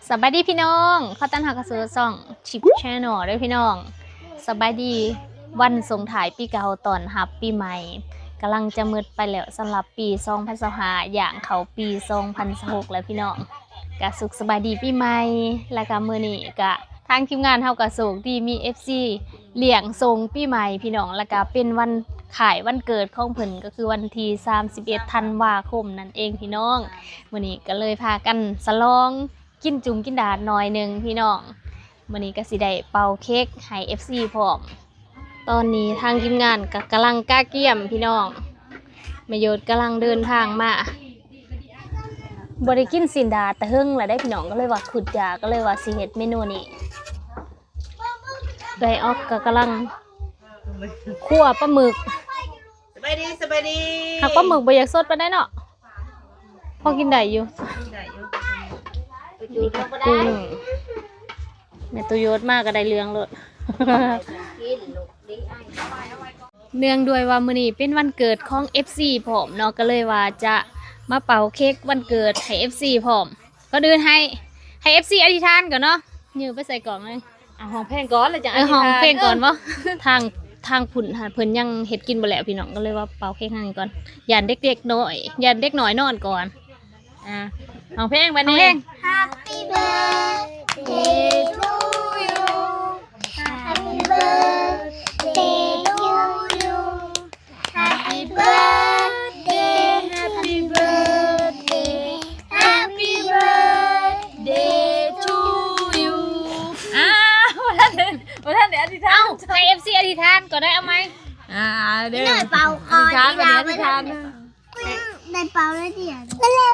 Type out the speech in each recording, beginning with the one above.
ສະບາຍດີພີ່ນ້ອງ ຂໍຕ້ອນຮັບເຂົ້າສູ່ຊ່ອງ Chip Channel ເດີ້ພີ່ນ້ອງ. ສະບາຍດີວັນສົ່ງທ້າຍປີເກົ່າ ຕ້ອນຮັບປີໃໝ່ ກຳລັງຈະໝົດໄປແລ້ວ ສຳລັບປີສອງພັນຊາວຫ້າ ຢ່າງເຂົ້າປີສອງພັນຊາວຫົກແລ້ວພີ່ນ້ອງ. ກະສຸກສະບາຍດີປີໃໝ່ ແລ້ວກະມື້ນີ້ກະທາງທີມງານເຮົາກະໂຊກດີມີເອັຟຊີລ້ຽງສົ່ງປີໃໝ່ພີ່ນ້ອງ ແລ້ວກະເປັນວັນຄ້າຍວັນເກີດຂອງເພິ່ນ ກໍຄືວັນທີສາມສິບເອັດທັນວາຄົມນັ້ນເອງພີ່ນ້ອງ. ມື້ນີ້ກໍເລີຍພາກັນສະຫຼອງ ກິນຈຸ່ມກິນດາດໜ້ອຍໜຶ່ງພີ່ນ້ອງ. ມື້ນີ້ກໍຊິໄດ້ເປົ່າເຄັກໃຫ້ເອັຟຊີພ້ອມ. ຕອນນີ້ທາງທີມງານກໍກຳລັງກະກຽມພີ່ນ້ອງ. ແມ່ໂຍດກຳລັງເດີນທາງມາ. ບໍ່ໄດ້ກິນຊີ້ນດາດແຕ່ເຫິງແລ້ວເດ້ພີ່ນ້ອງ ກໍເລີຍວ່າຄຶດຢາກ ກໍເລີຍວ່າຊິເຮັດເມນູນີ້. ເອື້ອຍອອກກໍກຳລັງຂົ້ວປາໝຶກ. ສະບາຍດີ ສະບາຍດີ. ຫາກປາໝຶກບໍ່ຢາກສົດປານໃດເນາະ ພໍກິນໄດ້ຢູ່ ກິນໄດ້ຢູ່. ແມ່ຕູ້ໂຍດມາກໍໄດ້ເລື່ອງໂລດ. ເນື່ອງດ້ວຍວ່າມື້ນີ້ເປັນວັນເກີດຂອງເອັຟຊີພ້ອມເນາະ ກໍເລີຍວ່າຈະມາເປົ່າເຄັກວັນເກີດໃຫ້ເອັຟຊີພ້ອມ. ກ່ອນອື່ນໃຫ້ ໃຫ້ເອັຟຊີອະທິຖານກ່ອນເນາະ. ຍືມໄປໃສ່ກ່ອງເລີຍ. ເອົາ ຮ້ອງເພງກ່ອນ ແລ້ວຈັ່ງ ເອີ ອະທິຖານ ຮ້ອງເພງກ່ອນບໍ? ທາງ ທາງພຸ້ນຫັ້ນເພິ່ນຍັງເຮັດກິນບໍ່ແລ້ວພີ່ນ້ອງ ກໍເລີຍວ່າເປົ່າເຄັກທາງນີ້ກ່ອນ ຢ້ານເດັກໆນ້ອຍ ຢ້ານເດັກນ້ອຍນອນກ່ອນ. ອ່າ ຮ້ອງເພງບັດນີ້ ຮ້ອງເພງ. Happy birthday to you. Happy birthday to you. Happy birthday, happy birthday, happy birthday to you. ອ້າວ ບໍ່ທັນ ບໍ່ທັນໄດ້ອະທິຖານ. ເອົ້າ ໃຫ້ເອັຟຊີອະທິຖານກໍໄດ້ ເອົາໃໝ່. ອ່າ ເດີ ໜ້ອຍເປົ່າກ່ອນ ອະທິຖານ ບັດນີ້ອະທິຖານ. ໄດ້ເປົ່າແລ້ວຕິ ໄດ້ເປົ່າ.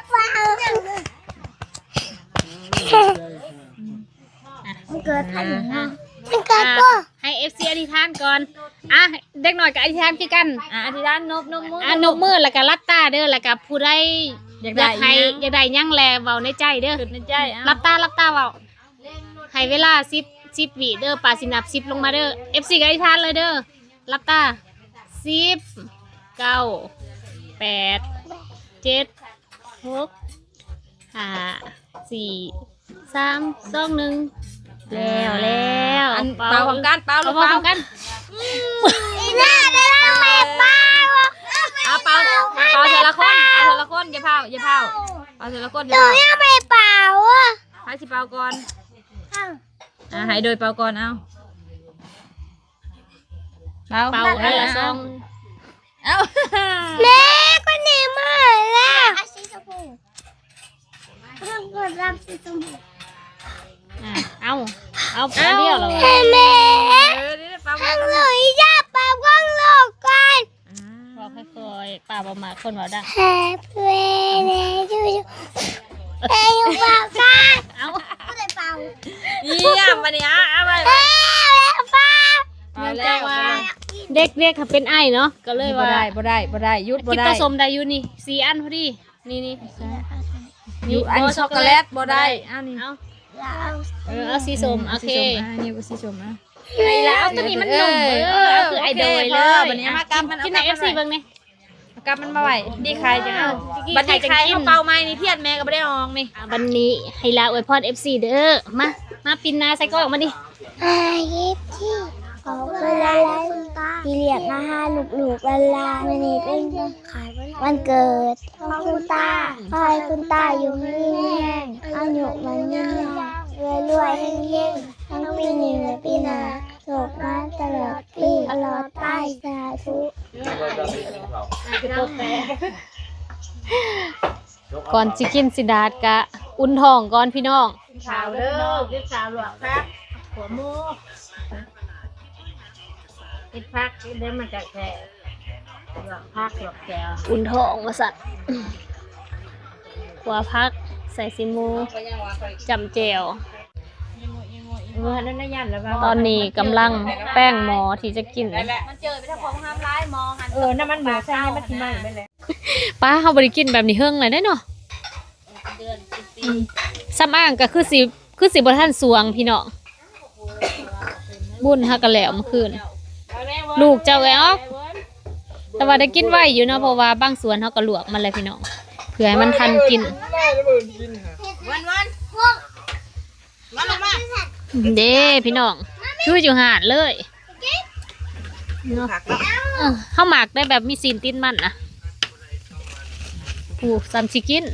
ເກີດທັນເນາະ ເກີດ ອ່າ ກໍ ໃຫ້ເອັຟຊີອະທິຖານກ່ອນ. ອ່ະ ເດັກນ້ອຍກໍອະທິຖານຄືກັນ. ອ່ະ ອະທິຖານ ນົບ ນົບມື ອ່ະ ນົບມື ແລ້ວກໍຫຼັບຕາເດີ ແລ້ວກໍຜູ້ໃດຢາກໄດ້ ຢາກໄດ້ຫຍັງ ຢາກໄດ້ຫຍັງແລເວົ້າໃນໃຈເດີ ຄິດໃນໃຈ. ເອົາ ຫຼັບຕາ ຫຼັບຕາເວົ້າ. ໃຫ້ເວລາສິບ ສິບວິເດີ ປາຊິນັບສິບລົງມາເດີ. ເອັຟຊີກໍອະທິຖານເລີຍເດີ ຫຼັບຕາ. ສິບ ເກົ້າ ແປດ ເຈັດ ຫົກ ຫ້າ ສີ່ ສາມ ສອງ ໜຶ່ງ ແລ້ວ ແລ້ວ. ອັນ ເປົ່າ ເປົ່າພ້ອມກັນ ເປົ່າ ເປົ່າ ເປົ່າພ້ອມກັນ. ອີ່ໜ້າໄດ້ແລ້ວ ແມ່ເປົ່າ. ເອົາ ເປົ່າ ເປົ່າເທື່ອລະຄົນ ເປົ່າເທື່ອລະຄົນ ຢ່າພ້າວ ຢ່າພ້າວ ເປົ່າເທື່ອລະຄົນ ຢ່າພ້າວ. ໂດຍ ແມ່ເປົ່າ ໃຜຊິເປົ່າກ່ອນ? ອ່າ ໃຫ້ໂດຍເປົ່າກ່ອນ. ເອົາ ເປົ່າ ເປົ່າ ເອົາ ອັນລະສອງ. ເອົາ ແມ່ ຄົນນີ້ມາແລ້ວ ເອົາສີຊົມພູ ເພິ່ນກໍຮັບສີຊົມພູ. ອ່າ ເອົາ ເອົາ ເອົາ ອັນດຽວລະ ແມ່ ເອີ ນີ້ເປົ່າ ທາງໂລກ ຢ່າເປົ່າຂອງໂລກກ່ອນ. ອ່າ ເວົ້າຄ່ອຍໆ ປ້າບໍ່ມັກຄົນເວົ້າດັງ. Happy birthday to you. ເອີ ຢູ່ເປົ່າກ່ອນ. ເອົາ ບໍ່ໄດ້ເປົ່າ. ຢ້ຽມ ບັດນີ້ ອ່ະ ເອົາໄວ້ ເອີ ເປົ່າ. ເນື່ອງຈາກວ່າເດັກໆເປັນໄອເນາະ ກໍເລີຍວ່າ ບໍ່ໄດ້ ບໍ່ໄດ້ ບໍ່ໄດ້ ຢຸດບໍ່ໄດ້. ກິນປາສົ້ມໄດ້ຢູ່ນີ້ ສີ່ອັນພໍດີ. ນີ້ໆ ຢູ່ອັນຊັອກໂກແລັດບໍ່ໄດ້. ເອົານີ້ ເອົາ ເອີ ເອົາສີສົ້ມ. ໂອເຄ ສີສົ້ມ. ອ່າ ນີ້ກໍສີສົ້ມ. ອ່ະ ໃຫ້ລາວ ໂຕນີ້ມັນໜຸ່ມ. ເອີ ເອີ ຄືໄອດອນເລີຍ. ບັດນີ້ມາກັບມັນ ກິນໃຫ້ເອັຟຊີເບິ່ງແດ່. ເອົາກັບມັນມາໄວ້ ດີໄຄຈັ່ງເອົາ. ບັດດີໄຄເຮົາເປົ່າໃໝ່ນີ້ ທຽນແມ່ກໍບໍ່ໄດ້ອອກນີ້. ອ່າ ບັດນີ້ໃຫ້ລາວອວຍພອນເອັຟຊີເດີ. ມາ ມາປິ່ນໜ້າໃສ່ກ້ອງບັດນີ້. ອ່າ ເອັຟຊີ ຂອບຄຸນຫຼາຍໆ ທີ່ລ້ຽງອາຫານລູກໆຫຼານໆ. ມື້ນີ້ເປັນວັນເກີດຂອງຄຸນຕາ. ຂໍໃຫ້ຄຸນຕາຢູ່ດີມີແຮງ ອາຍຸໝັ້ນຍາວ ລວຍໆເຮັງໆ ທັງປີນີ້ ແລະ ປີໜ້າ. ໂຊກມານຕະຫຼອດປີຕະຫຼອດໄປ ສາທຸ. ກ່ອນຊິກິນຊິດາດກະອຸ່ນທ້ອງກ່ອນພີ່ນ້ອງ. ກິນເຂົ້າເດີ ກິນເຂົ້າ ລວກຜັກ ຂົ້ວໝູ ເຮັດຜັກ ເຮັດແລ້ວມັນຈະແຊບ. ລວກຜັກ ລວກແຈ່ວ ອຸ່ນທ້ອງວ່າຊັ້ນ. ຂົ້ວຜັກ ໃສ່ຊີ້ນໝູ ຈ້ຳແຈ່ວ. ຕອນນີ້ກຳລັງແປງໝໍ້ທີ່ຈະກິນ. ມັນເຈີໄປທາງຂອງຫ້າມລາຍໝໍ້ຫັ້ນ. ເອີ ນ້ຳມັນໝໍ້ໃສ່ໃຫ້ມັນຊິໄໝ້ເບິດແຫຼະ. ປ້າ ເຮົາບໍ່ໄດ້ກິນແບບນີ້ເຫິງແລ້ວເດ້ເນາະ. ອືມ ສຳອາງກໍຄືຊິ ຄືຊິບໍ່ທັນສວງພີ່ນ້ອງ. ບຸນເຮົາກໍແລ້ວມື້ຄືນ ລູກເຈົ້າເອີຍອອກ. ແຕ່ວ່າໄດ້ກິນໄວຢູ່ເນາະ ເພາະວ່າບາງສ່ວນເຮົາກໍລວກມາແລ້ວພີ່ນ້ອງ ເພື່ອໃຫ້ມັນທັນກິນ. ວັນວັນ ມາລູກມາ ເດ້ພີ່ນ້ອງ ຄືຢູ່ຮ້ານເລີຍເນາະ. ເອີ ເຮົາມັກໄດ້ແບບມີຊີ້ນຕີນມັນນະ. ຜູ້ສ່ຳຊິກິນ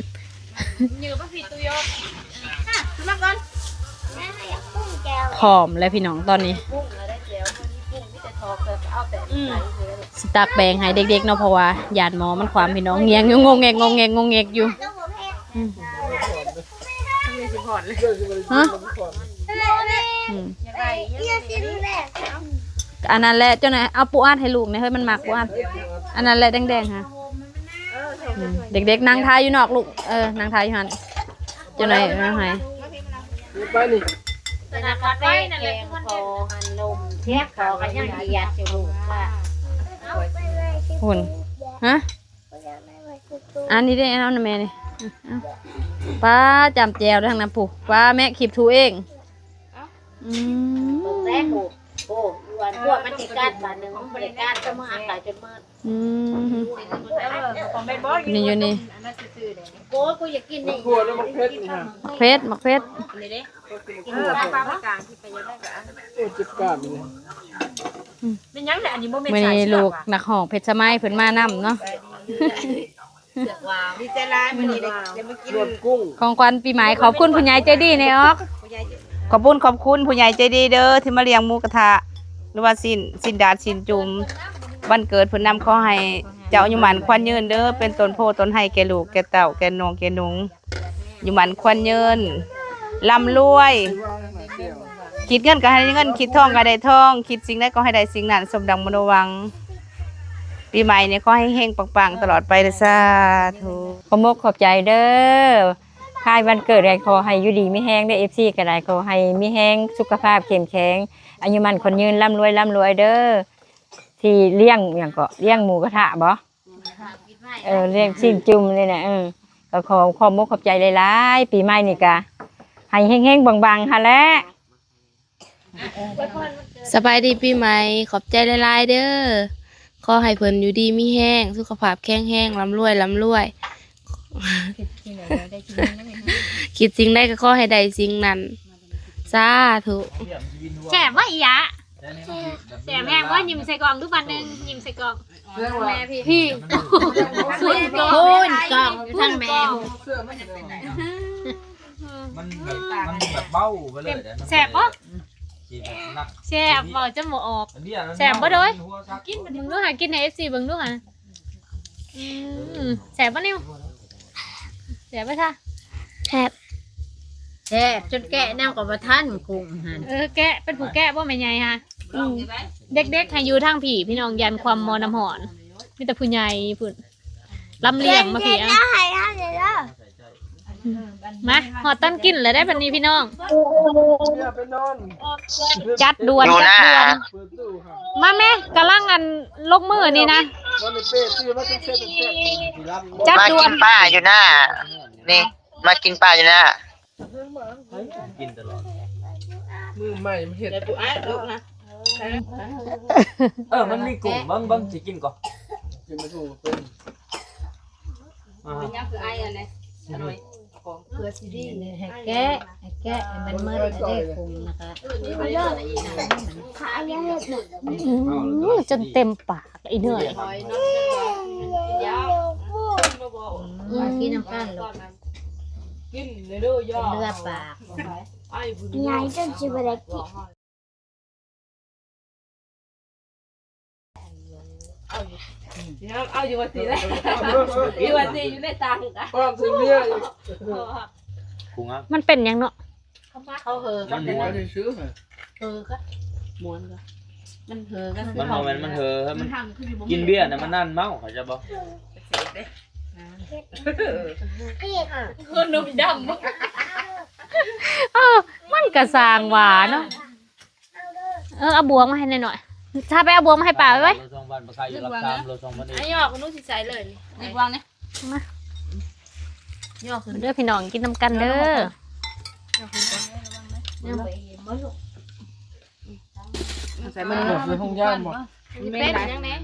ຢືມມາພີ້ຕູ້ຢອກ ອ່ະ ຂຶ້ນມາກ່ອນ. ພ້ອມແລ້ວພີ່ນ້ອງຕອນນີ້ ອືມ ຊິຕັກແບ່ງໃຫ້ເດັກໆເນາະ ເພາະວ່າຢ້ານໝໍ້ມັນຄວ່ຳພີ່ນ້ອງ ແງງຢູ່ ງົງແງກ ງົງແງກ ງົງແງກຢູ່. ອືມ ຮະ ອືມ ອັນນັ້ນແຫຼະ ເຈົ້ານາຍ ເອົາປູອັດໃຫ້ລູກແດ່ເຮີ້ຍ ມັນມັກປູອັດ ອັນນັ້ນແຫຼະແດງໆຫັ້ນ. ອືມ ເດັກໆນັ່ງຖ້າຢູ່ນອກລູກ ເອີ ນັ່ງຖ້າຢູ່ຫັ້ນ ເຈົ້ານາຍເອົາໃຫ້ ໄປນີ້ ທະນາຄາເຟແຂງຄໍຫັ້ນ ນົມແທບຄໍກໍຍັງດຽດຢູ່ລູກວ່າ ພຸ້ນ ຮະ ອັນນີ້ເດ້ ເອົານຳແມ່ນີ້ ເອົາ ປ້າຈ້ຳແຈ່ວທາງນັ້ນພຸ້ນ ປ້າແມ່ຄີບທູເອງ. ອືມ ເບິ່ງແລ້ວ ໂອ້ ໂອ້ ຢູ່ອັນພວກມັນຊິກັດບາດໜຶ່ງ ມັນບໍ່ໄດ້ກັດ ກໍມາອັດໄປຈົນໝົດ. ອືມ ນີ້ຢູ່ນີ້ ໂອ້ຍ ກູຢາກກິນນີ້ ໝາກເຜັດ ໝາກເຜັດ ນີ້ເດ້ ກິນປາປາກາງທີ່ໄປຢາກໄດ້ກໍອັນ ໂອ້ຍ ເຈັບກ້າມເລີຍ. ອືມ ແມ່ນຫຍັງແຫຼະ ອັນນີ້ບໍ່ແມ່ນ ມື້ນີ້ລູກນັກຮ້ອງເພັດສະໄໝເພິ່ນມານຳເນາະ. ດີໃຈຫຼາຍ ມື້ນີ້ໄດ້ ໄດ້ມາກິນ ຂອງຂວັນປີໃໝ່ ຂອບຄຸນຜູ້ໃຫຍ່ໃຈດີແດ່ອອກ ຂອບຄຸນ ຂອບຄຸນຜູ້ໃຫຍ່ໃຈດີເດີ ທີ່ມາລ້ຽງໝູກະທະ ຫຼືວ່າຊີ້ນ ຊີ້ນດາດ ຊີ້ນຈຸ່ມ ວັນເກີດເພິ່ນນຳ. ຂໍໃຫ້ເຈົ້າອາຍຸໝັ້ນຂວັນຍືນເດີ ເປັນຕົ້ນໂພຕົ້ນໄຮແກ່ລູກແກ່ເຕົ້າ ແກ່ນ້ອງແກ່ນຸ່ງ ອາຍຸໝັ້ນຂວັນຍືນ ລ່ຳລວຍ ຄິດເງິນກໍໃຫ້ໄດ້ເງິນ ຄິດທອງກໍໃຫ້ໄດ້ທອງ ຄິດສິ່ງໃດກໍໃຫ້ໄດ້ສິ່ງນັ້ນ ສົມດັ່ງມະໂນຫວັງ. ປີໃໝ່ນີ້ຂໍໃຫ້ເຮັງປັງໆຕະຫຼອດໄປເດີ ສາທຸ. ຂອບອົກຂອບໃຈເດີ ຄ້າຍວັນເກີດໃຫ້ ຂໍໃຫ້ຢູ່ດີມີແຮງເດີ ເອັຟຊີກໍໄດ້ ຂໍໃຫ້ມີແຮງ ສຸຂະພາບເຂັ້ມແຂງ ອາຍຸໝັ້ນຂວັນຍືນ ລ່ຳລວຍ ລ່ຳລວຍເດີ ທີ່ລ້ຽງ ຫຍັງເກາະ ລ້ຽງໝູກະທະບໍ ເອີ ລ້ຽງຊີ້ນຈຸ່ມນີ້ນະ ເອີ ກໍຂໍຂອບອົກຂອບໃຈຫຼາຍໆ ປີໃໝ່ນີ້ກະໃຫ້ເຮັງໆບັງໆຫັ້ນແຫຼະ. ສະບາຍດີປີໃໝ່ ຂອບໃຈຫຼາຍໆເດີ ຂໍໃຫ້ເພິ່ນຢູ່ດີມີແຮງ ສຸຂະພາບແຂງແຮງ ລ່ຳລວຍ ລ່ຳລວຍ ຄິດສິ່ງໃດກໍຂໍໃຫ້ໄດ້ສິ່ງນັ້ນ ສາທຸ. ແຊບບໍ່ອີ່ຫຍາ? ແຊບແຮງບໍ່? ຍິ້ມໃສ່ກ້ອງດູບາດໜຶ່ງ ຍິ້ມໃສ່ກ້ອງ ແມ່ພີ້ ພຸ້ນກ້ອງ ພຸ້ນກ້ອງຢູ່ທາງແມ່. ມັນແບບ ມັນແບບເບົາໄປເລີຍ ແຊບບໍ່? ແຊບ ເວົ້າຈົນບໍ່ອອກ ແຊບບໍ່ໂດຍ? ກິນເບິ່ງດູຫາ ກິນໃຫ້ເອັຟຊີເບິ່ງດູຫາ. ອືມ ແຊບບໍ່ນິວ? ແຊບບໍ່ຊະ? ແຊບ ແຊບຈົນແກະນຳກໍບໍ່ທັນ ກຸ້ງຫັ້ນ. ເອີ ແກະ ເປັນຜູ້ແກະບໍ່ແມ່ໃຫຍ່ຫະ? ອືມ ເດັກໆໃຫ້ຢູ່ທາງພີ້ ພີ່ນ້ອງ ຢ້ານຄວາມໝໍ້ນ້ຳຮ້ອນ ມີແຕ່ຜູ້ໃຫຍ່ພຸ້ນ ລຳລຽງມາພີ້. ມາ ຮອດຕອນກິນແລ້ວເດ້ບັດນີ້ພີ່ນ້ອງ ຈັດດ່ວນ ຈັດດ່ວນ. ມາແມ່ ກຳລັງອັນ ລົງມືນີ້ນະ ຈັດດ່ວນ. ມາກິນປາຢູ່ໜ້າ ນີ້ ມາກິນປາຢູ່ໜ້າ. ກິນຕະຫຼອດ ມື້ໃໝ່ມາເຮັດ ເອີ ມັນມີກຸ້ງ ເບິ່ງ ເບິ່ງ ຊິກິນກ່ອນ ກິນມາສູ່ເພິ່ນ. ອ່າ ເປັນຫຍັງຄືໄອອັນນີ້ ອະໜ້ອຍ ຂອງເພື່ອຊິດີ ໃຫ້ແກະ ໃຫ້ແກະໃຫ້ມັນໝົດເດ້ ກຸ້ງນະກະ ອືມ ຈົນເຕັມປາກອີເໜື່ອຍ. ມາກິນນຳກັນລູກ ກິນເດີ ເຫຼືອປາກ ໃຫຍ່ຈົນຊິບໍ່ໄດ້ກິນ. ເອົາຢູ່ ເອົາຢູ່ວ່າຊິ ຢູ່ວ່າຊິ ຢູ່ໃນຕັງ ອ້ອມໃສ່ເມຍອີກ. ມັນເປັນຫຍັງເນາະ? ເຂົາເຫີກັນ ມັນມ່ວນຊື່ໆ ເຫີກັນ ມ່ວນກັນ ມັນເຫີກັນ ມັນບໍ່ແມ່ນມັນເຫີ ມັນກິນເບຍນະ ມັນນານເມົາ ເຂົ້າໃຈບໍ່? ເອີ ຄົນນົມດຳ ເອີ ມັນກະຊ່າງວ່າເນາະ. ເອີ ເອົາບວງມາໃຫ້ໜ້ອຍໆ ຖ້າໄປເອົາບວງມາໃຫ້ປ້າໄວ້ໄວ້ ໂລສອງພັນ ປາຄາຢູ່ຫຼັກສາມ ໂລສອງພັນເອງ. ອາຍອກໜູຊິໃສ່ເລີຍນີ້ ໃນບວງນີ້ ມາ ຍອກຂຶ້ນເດີພີ່ນ້ອງ ກິນນຳກັນເດີ. ໃສ່ມັນໝົດໃນຫ້ອງຍາບໍ່? ມັນເປັນຫຍັງແດ່?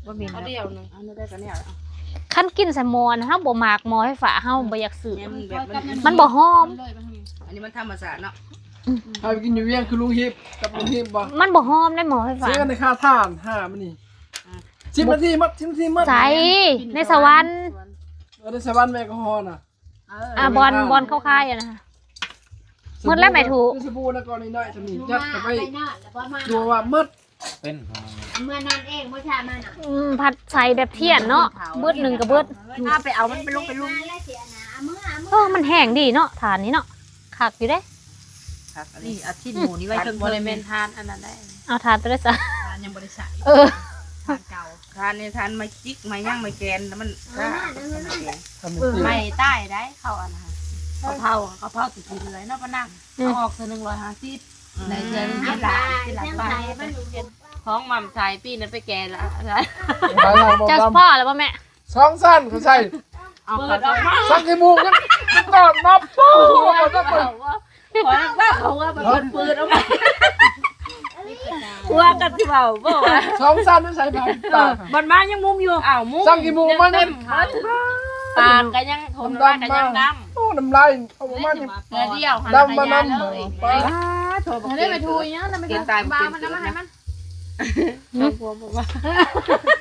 ບໍ່ມີ ເອົາດຽວໜຶ່ງ ເອົາແນວໃດກໍແນວ. ຄັນກິນໃສ່ໝໍ້ນະ ເຮົາບໍ່ມັກໝໍ້ໄຟຟ້າ ເຮົາບໍ່ຢາກຊື້ ແມ່ນ ມັນແບບມັນ ມັນບໍ່ຫອມ ອັນນີ້ມັນທຳມະຊາດເນາະ. ອືມ ເຮົາໄປກິນຢູ່ວຽງຄືລຸງຮີບກັບລຸງຮີບບໍ່? ມັນບໍ່ຫອມໃດໝໍ້ໄຟຟ້າ ເສຍໃນຄ່າຖ່ານຫາມື້ນີ້. ອືມ ສິບນາທີໝົດ ສິບນາທີໝົດ ໃສ ໃນສະຫວັນ ເອີ ໃນສະຫວັນແມ່ນແອລກໍຮໍນະ. ເອີ ອ່າ ບ່ອນ ບ່ອນເຂົາຂາຍຫັ້ນນະ ໝົດແລ້ວແມ່ທຸ ຄືສະບູນະ ກ້ອນນ້ອຍໆ ຊ່ຳນີ້ ຍັດເຂົ້າໄປ ຕົວວ່າໝົດ ເປັນ ເມື່ອນັ້ນເອງບໍ່ຊ້າມານະ. ອືມ ພັດໃສ່ແບບທຽນເນາະ ບຶດໜຶ່ງກໍເບິດ. ພາໄປເອົາມັນໄປລົງໄປລຸມ. ເອີ ມັນແຮງດີເນາະ ຖ່ານນີ້ເນາະ ຄັກຢູ່ເດ້. ຄັກອັນນີ້ ນີ້ ອາທິດໝູນີ້ໄວ້ເທິງໆ ບໍ່ໄດ້ແມ່ນຖ່ານອັນນັ້ນໄດ໋. ເອົາຖ່ານຕົວໃດຊະ? ຖ່ານຍັງບໍ່ໄດ້ໃຊ້ ເອີ ຖ່ານເກົ່າ. ຖ່ານນີ້ ຖ່ານໄມ້ຈິກ ໄມ້ຫຍັງ ໄມ້ແກນ ແລ້ວມັນ ເອີ ຖ່ານ ໄມ້ຕາຍໄດ໋ ເຂົາອັນນັ້ນ ເຂົາເຜົາ ເຂົາເຜົາແຕ່ຂີ້ເລື່ອຍເນາະ ປານນັ້ນ. ອືມ ເອົາອອກເທື່ອໜຶ່ງຮ້ອຍຫ້າສິບ ອືມ ໄດ້ເທື່ອໜຶ່ງເຈັດລ້ານ ເຈັດລ້ານປາຍ. ຂອງໝ່ຳສາຍປີນັ້ນໄປແກ່ລະ ເຈົ້າພໍແລ້ວບໍ່ແມ່? ສອງຊັ້ນເຂົາໃສ່ ເອົາເປີດອອກມາ ສັກຂີ້ມູກຍັງຕອດມາ ປູ້ ເອົາ ເອົາ ເອົາ ເອົາ ເປີດອອກມາ ຫົວກັນຊິເວົ້າບໍ່ວ່າ ສອງຊັ້ນໃສ່ຜ້າປິດປາກ ເອີ ບັດມາຍັງມຸມຢູ່. ອ້າວ ມຸມ ສັກຂີ້ມູກມັນເຕັມ ປາກກໍຍັງ ທົນວ່າກໍຍັງດຳ. ໂອ້ ນ້ຳລາຍອອກມານີ້ ເທື່ອດຽວ ດຳມານຳ ປາດ ໂທ ບໍ່ໄດ້ໄປຖູຫຍັງນະ ໄປເກັບຕາຍ ບໍ່ເປັນ ມັນເອົາມາໃຫ້ມັນ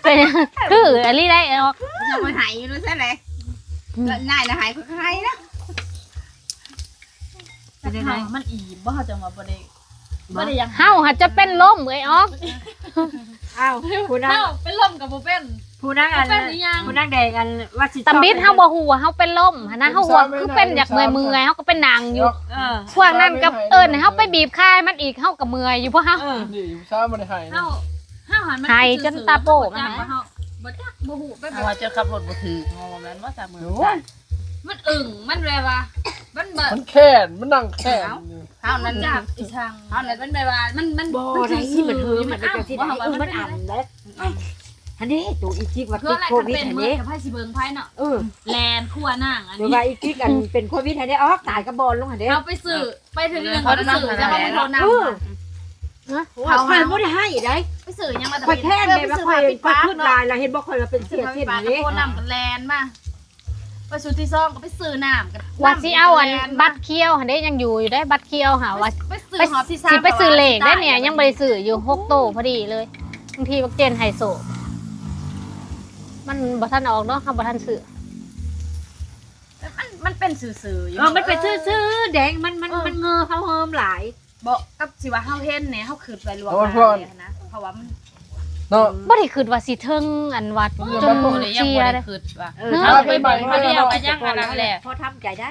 ເປັນຫຍັງ ຄືອີ່ຫຼີໄດ໋ອອກ ຍັງບໍ່ໃຫ້ຢູ່ຊັ້ນແຫຼະ. ອືມ ນາຍນະໃຫ້ຂ້ອຍກໍໃຫ້ນະ. ເປັນຈັ່ງໃດ ມັນອີ່ມບໍ່? ເຮົາຈັ່ງວ່າບໍ່ໄດ້ ບໍ່ໄດ້ຢາກ ເຮົາຫາຈະເປັນລົມເອີຍອອກ. ອ້າວ ຜູ້ນາງ ເຮົາເປັນລົມກໍບໍ່ເປັນ ຜູ້ນາງອັນ ບໍ່ເປັນອີ່ຫຍັງ ຜູ້ນາງແດງອັນວ່າຊິ ຕຳບິດເຮົາບໍ່ຮູ້ວ່າເຮົາເປັນລົມຫັ້ນນະ ເຮົາວ່າຄືເປັນຢາກເມື່ອຍໆ ເຮົາກໍໄປນັ່ງຢູ່. ເອີ ພວກນັ້ນກໍເອີ້ນໃຫ້ເຮົາໄປບີບຄາໃຫ້ມັນອີກ ເຮົາກໍເມື່ອຍຢູ່ ພວກເຮົາ. ເອີ ນີ້ຜູ້ສາວບໍ່ໄດ້ໃຫ້ນະ ເຮົາ ເຮົາຫັ້ນມັນ ໃຫ້ຈົນຕາໂປ້ ມັນ ເຮົາບໍ່ຈັກ ບໍ່ຮູ້ ແບບ ເຮົາຈະຂັບລົດບໍ່ຖືກ ເຮົາວ່າແມ່ນບໍ່? ສາມມື້ ໂອ້ຍ ມັນອຶ້ງ ມັນແບບວ່າ ມັນແບບ ມັນແຄ້ນ ມັນນັ່ງແຄ້ນຢູ່. ເຮົານັ້ນ ຈັກອີ່ສັງ ເຮົານັ້ນ ມັນແບບວ່າ ມັນ ມັນ ບໍ່ໄດ້ ມັນເທີ ມັນເປັນຈັ່ງຊີ້ ມັນເອົາ ມັນເປັນ ອັນເດ້ ໂຕອີຈິກວ່າຕິດໂຄວິດຫັ້ນເດ້ ໃຜຊິເບິ່ງໃຜເນາະ. ເອີ ແລ່ນຄົວນາງອັນນີ້ ວ່າອີຈິກອັນເປັນໂຄວິດຫັ້ນເດ້ ອອກຕາຍກະບອນລົງຫັ້ນເດ້. ເຮົາໄປຊື້ ໄປເທື່ອໜຶ່ງ ເຮົາໄປຊື້ ເຈົ້າເຮົາໄປໂທນຳ ເອີ ເຮົາ ຂ້ອຍບໍ່ໄດ້ໃຫ້ໃດ ໄປຊື້ຫຍັງລະ ຂ້ອຍແຄ້ນແບບວ່າຂ້ອຍ ຂ້ອຍຄິດຫຼາຍລະ ເຫັນບໍ່ ຂ້ອຍວ່າເປັນເສຍເຊັ່ນນີ້ເດ້ ໂທນຳກໍແລ່ນມາ. ໄປຊຸດທີສອງກໍໄປຊື້ນ້ຳ ວ່າຊິເອົາອັນບັດຂຽວຫັ້ນເດ້ ຍັງຢູ່ຢູ່ເດ້ ບັດຂຽວຫາວ່າ ໄປ ໄປຊື້ຮອບທີສາມ ຊິໄປຊື້ເລກໄດ້ນີ້ ຍັງບໍ່ໄດ້ຊື້ຢູ່ ຫົກໂຕພໍດີເລີຍ. ບາງທີບັກເຈນໃຫ້ໂຊກ ມັນບໍ່ທັນອອກເນາະ ເຮົາບໍ່ທັນຊື້. ມັນ ມັນເປັນຊື່ໆຢູ່ ເອີ ມັນເປັນຊື່ໆ ແດງ ມັນ ມັນ ເອີ ມັນເງີເຮົາເຮີມຫຼາຍ. ບໍ່ ກັບຊິວ່າເຮົາເຫັນແດ່ ເຮົາຄິດໄວ້ລ່ວງໜ້າແດ່ຫັ້ນນະ ເພາະວ່າມັນ ເນາະ ບໍ່ໄດ້ຄິດວ່າຊິເຖິງອັນວ່າ ເອີ ຈົນເສຍເດ້ ເອີ ເຮົາໄປເບິ່ງຄົນດຽວກໍຍັງອັນນັ້ນແຫຼະ ພໍທຳໃຈໄດ້.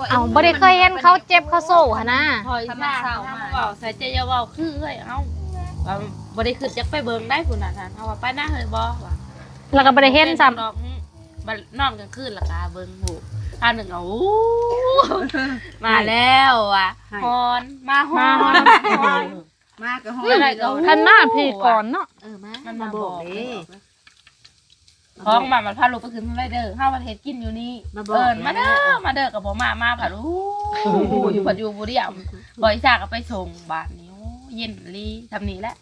ເອົ້າ ບໍ່ໄດ້ເຄີຍເຫັນເຂົາເຈັບເຂົາໂຊຫັ້ນນະ ພໍອີສາເຮົາມາເວົ້າໃສ່ ເຈົ້າຢ່າເວົ້າຄືເອື້ອຍ ເອົ້າ ບໍ່ໄດ້ຄິດຢາກໄປເບິ່ງໄດ໋ ຜູ້ນັ້ນຫັ້ນ ເຮົາວ່າໄປນະເຮີຍ ບໍ່ວ່າ ແລ້ວກໍບໍ່ໄດ້ເຫັນຊ້ຳ ບາດນອນກາງຄືນແລ້ວກະເບິ່ງຮູບ ອັນໜຶ່ງກໍ ໂອ້ ມາແລ້ວວ່າ ຮ້ອນ ມາຮ້ອນ ມາກໍຮ້ອນ ຄັນມາພີ້ກ່ອນເນາະ. ເອີ ມາ ມັນມາບອກເດ້ ຂອງມາ ມັນພາລູກໄປຂຶ້ນໄວເດີ ເຮົາເຮັດກິນຢູ່ນີ້ ເອີ້ນມາເດີ ມາເດີ ກໍບໍ່ມາ ມາພັດ ໂອ້ ຢູ່ພັດຢູ່ຜູ້ດຽວ ບໍ່ອີສາກໍໄປສົ່ງ ບາດນີ້ ໂອ້ ເຢັນອີ່ຫຼີ ຊ່ຳນີ້ແຫຼະ.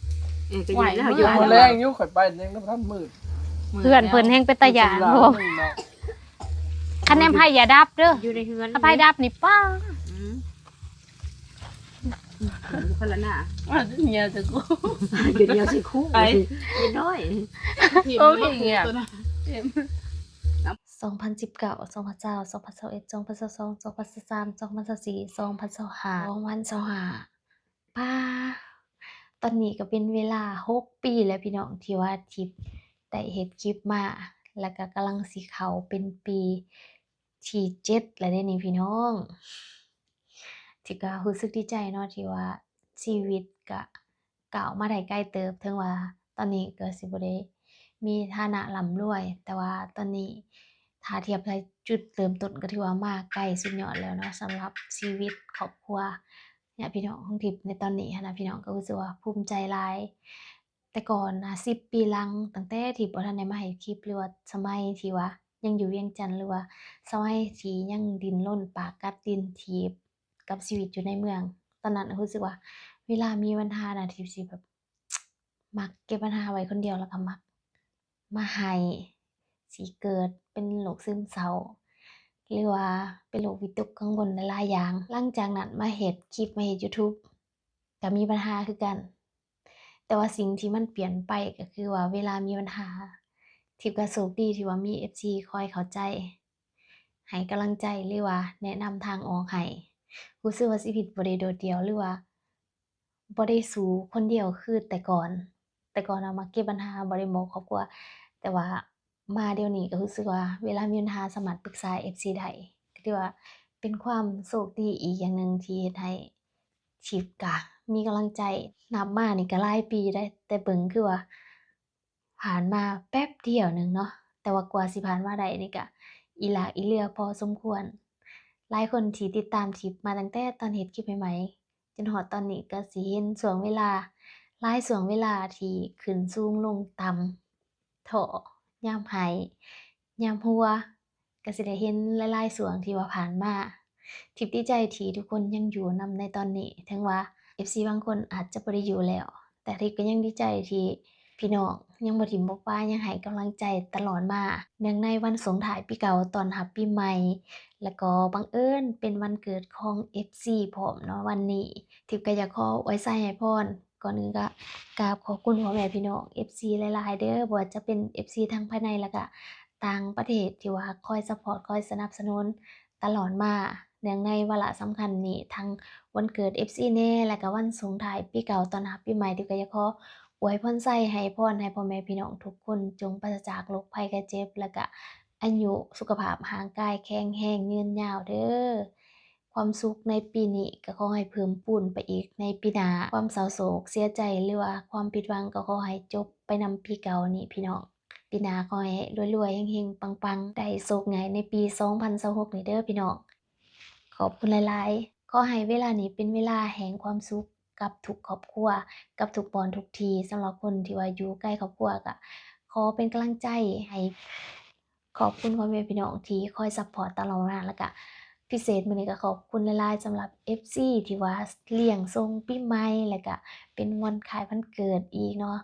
ເອີ ກໍເຢັນແລ້ວ ຢູ່ມື້ແລງຢູ່ ຂ້ອຍໄປຍັງບໍ່ທັນມືດ ເພື່ອນເພິ່ນແຮງເປັນຕາຢ້ານ ຄັນແນມໄຟຢ່າດັບເດີ ຢູ່ໃນເຮືອນ ຖ້າໄຟດັບນີ້ ປ້າ ອືມ ຄົນລະໜ້າ ເໜຍໃສ່ຄູ ເໜຍໃສ່ຄູ ໄປ ເດັກນ້ອຍ ໂອເຄ ສອງພັນສິບເກົ້າ ສອງພັນຊາວ ສອງພັນຊາວເອັດ ສອງພັນຊາວສອງ ສອງພັນຊາວສາມ ສອງພັນຊາວສີ່ ສອງພັນຊາວຫ້າ ສອງພັນຊາວຫ້າ ປ້າ ຕອນນີ້ກໍເປັນເວລາຫົກປີແລ້ວພີ່ນ້ອງ ທີ່ວ່າທິບໄດ້ເຮັດຄລິບມາ ແລ້ວກໍກຳລັງຊິເຂົ້າເປັນປີທີເຈັດແລ້ວເດ້ນີ້ພີ່ນ້ອງ ທິບກໍຮູ້ສຶກດີໃຈເນາະ ທີ່ວ່າຊີວິດກະ ກ້າວມາໄດ້ໄກເຕີບ ເຖິງວ່າຕອນນີ້ກໍຊິບໍ່ໄດ້ມີຖານະລ່ຳລວຍ ແຕ່ວ່າຕອນນີ້ຖ້າທຽບໃສ່ຈຸດເລີ່ມຕົ້ນ ກໍຖືວ່າມາໄກສຸດຍອດແລ້ວເນາະ ສຳລັບຊີວິດຄອບຄົວຍາດພີ່ນ້ອງຂອງທິບໃນຕອນນີ້ຫັ້ນນະ ພີ່ນ້ອງກໍຮູ້ສຶກວ່າພູມໃຈຫຼາຍ. ແຕ່ກ່ອນນະ ສິບປີຫຼັງ ຕັ້ງແຕ່ທີ່ບໍ່ທັນໄດ້ມາເຮັດຄລິບ ຫຼືວ່າສະໄໝທີ່ວ່າຍັງຢູ່ວຽງຈັນ ຫຼືວ່າສະໄໝທີ່ຍັງດີ້ນລົນປາກກັດດິນ ທີ່ກັບຊີວິດຢູ່ໃນເມືອງ ຕອນນັ້ນຮູ້ສຶກວ່າເວລາມີບັນຫານະ ທີ່ຊິແບບ ມັກເກັບບັນຫາໄວ້ຄົນດຽວ ແລ້ວກໍມັກມາໄຫ້ ຊິເກີດເປັນໂລກຊຶມເສົ້າ ຫຼືວ່າເປັນໂລກວິຕົກກັງວົນຫຼາຍໆຢ່າງ. ຫຼັງຈາກນັ້ນມາເຮັດຄລິບ ມາເຮັດ YouTube ກໍມີບັນຫາຄືກັນ. ແຕ່ວ່າສິ່ງທີ່ມັນປ່ຽນໄປກໍຄືວ່າເວລາມີບັນຫາ ທິບກໍໂຊກດີທີ່ວ່າມີເອັຟຊີຄອຍເຂົ້າໃຈ ໃຫ້ກຳລັງໃຈ ຫຼືວ່າແນະນຳທາງອອກໃຫ້. ຮູ້ສຶກວ່າຊີວິດບໍ່ໄດ້ໂດດດ່ຽວ ຫຼືວ່າບໍ່ໄດ້ສູ້ຄົນດຽວຄືແຕ່ກ່ອນ. ແຕ່ກ່ອນເຮົາມັກເກັບບັນຫາ ບໍ່ໄດ້ບອກຄອບຄົວ ແຕ່ວ່າມາດຽວນີ້ກໍຮູ້ສຶກວ່າເວລາມີບັນຫາສາມາດປຶກສາເອັຟຊີໄດ້ ກໍຖືວ່າເປັນຄວາມໂຊກດີອີກຢ່າງໜຶ່ງທີ່ເຮັດໃຫ້ທິບກະມີກຳລັງໃຈ. ນັບມານີ້ກໍຫຼາຍປີໄດ໋ ແຕ່ເບິ່ງຄືວ່າຜ່ານມາແປັບດຽວໜຶ່ງເນາະ ແຕ່ວ່າກວ່າຊິຜ່ານມາໄດ້ນີ້ກະອີຫຼາກອີເຫຼືອພໍສົມຄວນ. ຫຼາຍຄົນທີ່ຕິດຕາມທິບມາຕັ້ງແຕ່ຕອນເຮັດຄລິບໃໝ່ໆ ຈົນຮອດຕອນນີ້ກໍຊິເຫັນຊ່ວງເວລາ ຫຼາຍຊ່ວງເວລາທີ່ຂຶ້ນສູງລົງຕ່ຳ ທໍ້ ຍາມໄຫ້ ຍາມຫົວ ກໍຊິໄດ້ເຫັນຫຼາຍໆຊ່ວງທີ່ວ່າຜ່ານມາ. ທິບດີໃຈທີ່ທຸກຄົນຍັງຢູ່ນຳໃນຕອນນີ້ ເຖິງວ່າເອັຟຊີບາງຄົນອາດຈະບໍ່ໄດ້ຢູ່ແລ້ວ ແຕ່ທິບກໍຍັງດີໃຈທີ່ ພີ່ນ້ອງຍັງບໍ່ຖິ້ມບໍ່ປະ ຍັງໃຫ້ກຳລັງໃຈຕະຫຼອດມາ. ເນື່ອງໃນວັນສົ່ງທ້າຍປີເກົ່າຕ້ອນຮັບປີໃໝ່ ແລ້ວກໍບັງເອີນເປັນວັນເກີດຂອງເອັຟຊີພ້ອມເນາະ ວັນນີ້ ທິບກໍຢາກຂໍອວຍໄຊໃຫ້ພອນ. ກ່ອນອື່ນກໍກາບຂອບຄຸນພໍ່ແມ່ພີ່ນ້ອງເອັຟຊີຫຼາຍໆເດີ ບໍ່ວ່າຈະເປັນເອັຟຊີທັງພາຍໃນ ແລ້ວກະຕ່າງປະເທດ ທີ່ວ່າຄອຍຊັບພອດ ຄອຍສະໜັບສະໜູນຕະຫຼອດມາ. ເນື່ອງໃນວາລະສຳຄັນນີ້ ທັງວັນເກີດເອັຟຊີແດ່ ແລ້ວກະວັນສົ່ງທ້າຍປີເກົ່າຕ້ອນຮັບປີໃໝ່ ທິບກໍຢາກຂໍ ອວຍພອນໄຊໃຫ້ພອນໃຫ້ພໍ່ແມ່ພີ່ນ້ອງທຸກຄົນ ຈົ່ງປາສະຈາກໂລກໄພໄຂ້ເຈັບ ແລ້ວກະອາຍຸສຸຂະພາບຮ່າງກາຍແຂງແຮງຍືນຍາວເດີ. ຄວາມສຸກໃນປີນີ້ກໍຂໍໃຫ້ເພີ່ມພູນໄປອີກໃນປີໜ້າ. ຄວາມເສົ້າໂສກເສຍໃຈ ຫຼືວ່າຄວາມຜິດຫວັງກໍຂໍໃຫ້ຈົບໄປນຳປີເກົ່ານີ້ພີ່ນ້ອງ. ປີໜ້າຂໍໃຫ້ລວຍໆ ເຮັງໆ ປັງໆ ໄດ້ໂຊກໃຫຍ່ໃນປີສອງພັນຊາວຫົກນີ້ເດີພີ່ນ້ອງ. ຂອບຄຸນຫຼາຍໆ. ຂໍໃຫ້ເວລານີ້ເປັນເວລາແຫ່ງຄວາມສຸກ ກັບທຸກຄອບຄົວ ກັບທຸກບ່ອນທຸກທີ່. ສຳລັບຄົນທີ່ວ່າຢູ່ໄກຄອບຄົວ ກະຂໍເປັນກຳລັງໃຈໃຫ້. ຂອບຄຸນພໍ່ແມ່ພີ່ນ້ອງທີ່ຄອຍຊັບພອດຕະຫຼອດມາ ແລ້ວກະພິເສດມື້ນີ້ກະຂອບຄຸນຫຼາຍໆ ສຳລັບເອັຟຊີທີ່ວ່າລ້ຽງສົ່ງປີໃໝ່ ແລ້ວກະເປັນວັນຄ້າຍວັນເກີດອີກເນາະ.